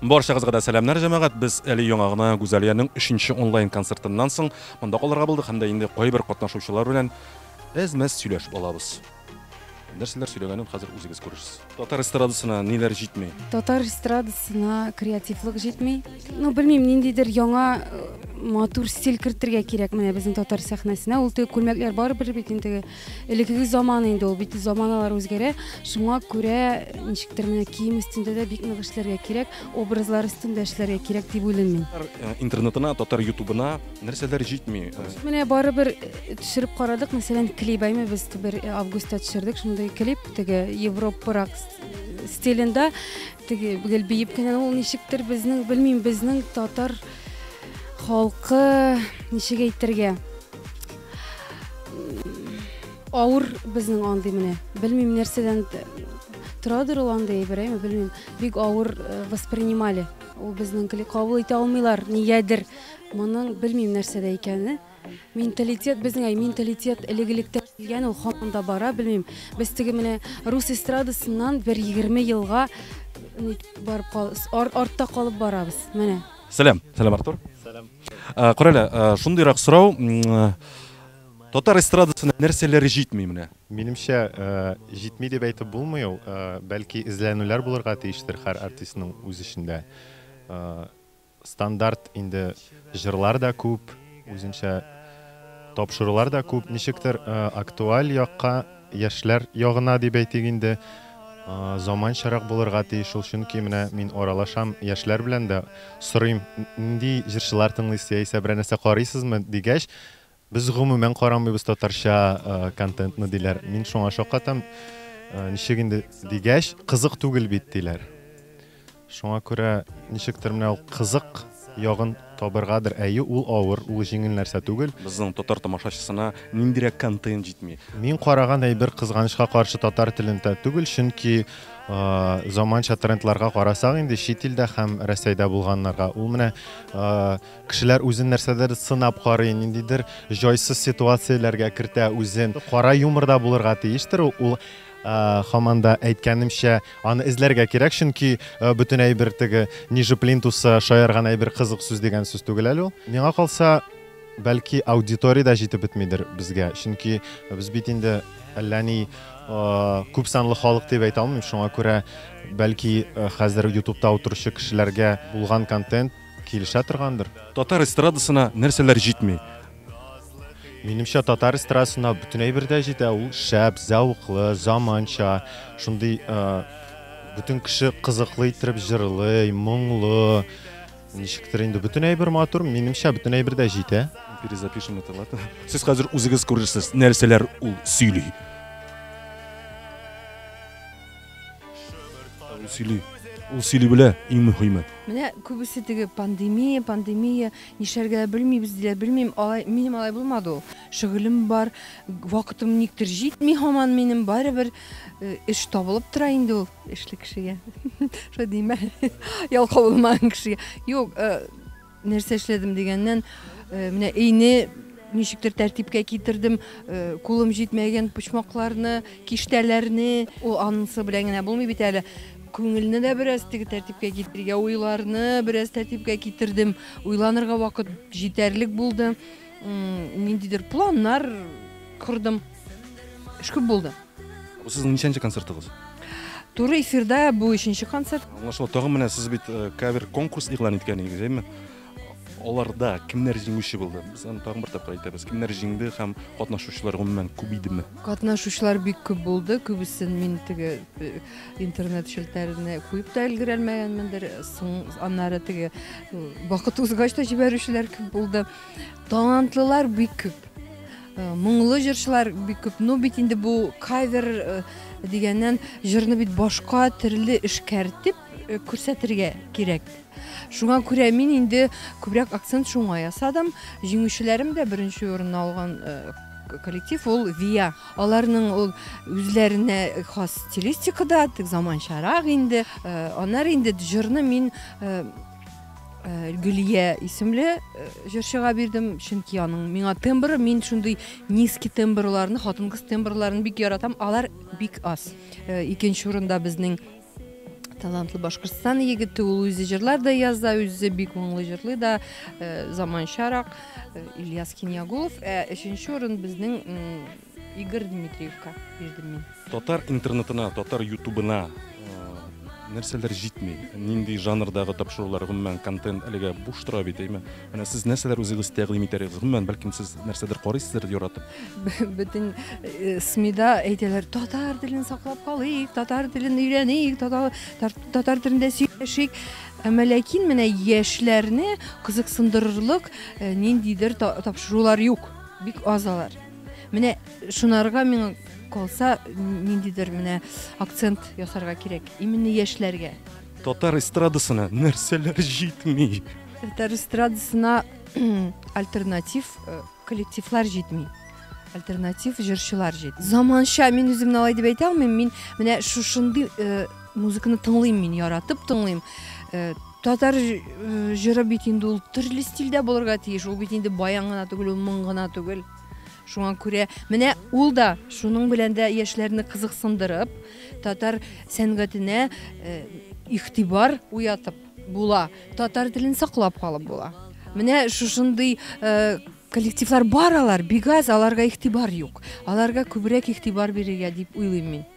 Барчагызга да сәламнәр, җәмәгать. Без әле яңа гына Гүзәлиянең өченче онлайн концертыннан соң монда калырга булдык һәм дә инде кайбер катнашучылар белән әз-мәз сөйләшеп алабыз. Нәрсәләр сөйләгәнен хәзер үзегез күрерсез. Татар эстрадасына ниләр җитми? Татар эстрадасына креативлык җитми. Ну, белмим, ниндидер яңа матур стиль кертергә кирәк менә безнең татар сәхнәсенә. Ул теге күлмәкләр барыбер бит инде элеккеге заман инде ул бит заманалар үзгәрә. Шуңа күрә ничектер менә кием өстендә дә бик нык эшләргә кирәк, образлар өстендә эшләргә кирәк дип уйлыйм мин. Татар интернетына, татар ютубына нәрсәләр җитми? Менә барыбер төшереп карадык, мәсәлән, клип әйме без бер августта төшердек, шундый клип теге европарак стилендә, теге гел биеп кенә ул ничектер безнең, белмим, безнең татар халкы ничек әйтергә авыр безнең андый менә. Белмим нәрсәдән торадыр ул андый әйбер, әйме, белмим. Бик авыр воспринимали. Ул безнең клип кабул итә алмыйлар, нигәдер. Моның белмим нәрсәдә икәне. Менталитет безнең әй менталитет элек-электән килгән ул һаман да бара, белмим. Без теге менә рус эстрадасыннан бер 20 елга барып кал, артта калып барабыз. Менә. Сәлам, сәлам Артур. Сәлам. Карале, шундыйрак сорау, татар эстрадасына нәрсәләр җитми менә? Минемчә, җитми дип әйтеп булмый ул. Бәлки эзләнүләр булырга тиештер һәр артистның үз эчендә. Стандарт инде җырлар да күп, үзенчә тапшырулар да күп. Ничектер актуаль якка, яшьләр ягына дип әйтик инде, заманчарак булырга тиеш ул. Чөнки менә мин аралашам яшьләр белән дә, сорыйм, нинди җырчылар тыңлыйсыз яисә берәр нәрсә карыйсызмы дигәч, без гомумән карамыйбыз татарча контентны диләр. Мин шуңа шаккатам, ничек инде дигәч, кызык түгел бит диләр. Шуңа күрә ничектер менә ул кызык ягын табыргадыр. Әйе, ул авыр, ул җиңел нәрсә түгел. Безнең татар тамашачысына ниндирәк контент җитми? Мин караган әйбер кызганычка каршы татар телендә түгел, чөнки заманча трендларга карасак инде чит илдә һәм Рәсәйдә булганнарга, ул менә кешеләр үзен нәрсәдер сынап карый, ниндидер җайсыз ситуацияләргә кертә үзен. Кара юмор да булырга тиештер ул, ул һаман да әйткәнемчә, аны эзләргә кирәк, чөнки бөтен әйбер теге ниже плинтуса шаярган әйбер кызык сүз дигән сүз түгел әле ул. Миңа калса, бәлки аудитория дә җитеп бетмидер безгә, чөнки без бит инде әллә ни күп санлы халык дип әйтә алмыйм, шуңа күрә бәлки хәзер ютубта утыручы кешеләргә булган контент килешә торгандыр. Татар эстрадасына нәрсәләр җитми? Минемчә, татар эстрадасына бөтен әйбер дә җитә. Ул шәп, зәвыклы, заманча, шундый бөтен кеше кызыклы иттереп җырлый, моңлы. Ничектер инде бөтен әйбер матур, минемчә, бөтен әйбер дә җитә. Перезапишем это, ладно? Сез хәзер үзегез күрерсез, нәрсәләр ул сөйли. Ул сөйли. Ул сөйли белә, иң мөһиме. Менә күбесе теге пандемия, пандемия, нишләргә дә белмибез диләр. Белмим, алай, минем алай булмады ул. Шөгылем бар, вакытым никтер җитми һаман минем, барыбер эш табылып тора инде ул эшле кешегә. Шулай дим әле. Ялкау булмаган кешегә. Юк, нәрсә эшләдем дигәннән, менә өйне ничектер тәртипкә китердем, кулым җитмәгән почмакларны, киштәләрне, ул анысы белән генә булмый бит әле. Күңелне дә бераз теге тәртипкә китерергә, уйларны бераз тәртипкә китердем. Уйланырга вакыт җитәрлек булды. Ниндидер планнар кордым. Эш күп булды. Бу сезнең ничәнче концертыгыз? Туры эфирда бу өченче концерт. Аңлашыла. Тагын менә сез бит кавер конкурс игълан иткән идегез, әйеме? Аларда кемнәр җиңүче булды? Без аны тагын бер тапкыр әйтәбез. Кемнәр җиңде һәм катнашучылар гомумән күп идеме? Катнашучылар бик күп булды. Күбесен мин теге интернет челтәренә куеп та өлгерәлмәгәнмендер. Соң аннары теге вакыт узгач та җибәрүчеләр күп булды. Талантлылар бик күп. Моңлы җырчылар бик күп. Ну бит инде бу кавер дигәннән җырны бит башка төрле эшкәртеп күрсәтергә кирәк. Шуңа күрә мин инде күбрәк акцент шуңа ясадым. Җиңүчеләрем дә беренче урынны алган коллектив ул Виа. Аларның ул үзләренә хас стилистикада, тик заманчарак инде. Аннары инде җырны мин Гөлия исемле җырчыга бирдем, чөнки аның миңа тембры, мин шундый низкий тембрларны, хатын-кыз тембрларын бик яратам, алар бик аз. Икенче урында безнең Талантлы Башкортстан егете, ул үзе җырлар да яза, үзе бик моңлы җырлый да, заманчарак Ильяс Киньягулов. Ә өченче урын безнең Игорь Дмитриевка бирдем мин. Татар интернетына, татар ютубына нәрсәләр җитми? Нинди жанрдагы тапшырулар, гомумән, контент әлегә буш тора бит, әйме? Менә сез нәрсәләр үзегез тәкъдим итәр идегез? Гомумән, бәлкем сез нәрсәдер карыйсыздыр яратып? Бөтен СМИда әйтәләр, татар телен саклап калыйк, татар телен өйрәник, татар телендә сөйләшик. Әмма ләкин менә яшьләрне кызыксындырырлык ниндидер тапшырулар юк, бик аз алар. Менә шунарга миңа калса ниндидер менә акцент ясарга кирәк, именно яшьләргә. Татар эстрадасына нәрсәләр җитми? Татар эстрадасына альтернатив коллективлар җитми. Альтернатив җырчылар җитми. Заманча, мин үземне алай дип әйтә алмыйм, мин менә шушындый музыканы тыңлыйм мин, яратып тыңлыйм. Татар җыры бит инде ул төрле стильдә булырга тиеш, ул бит инде баян гына түгел, ул моң гына түгел. Шуңа күрә менә ул да шуның белән дә яшьләрне кызыксындырып, татар сәнгатенә игътибар уятып була, татар телен саклап калып була. Менә шушындый коллективлар бар алар, бик аз, аларга игътибар юк. Аларга күбрәк игътибар бирергә дип уйлыйм мин.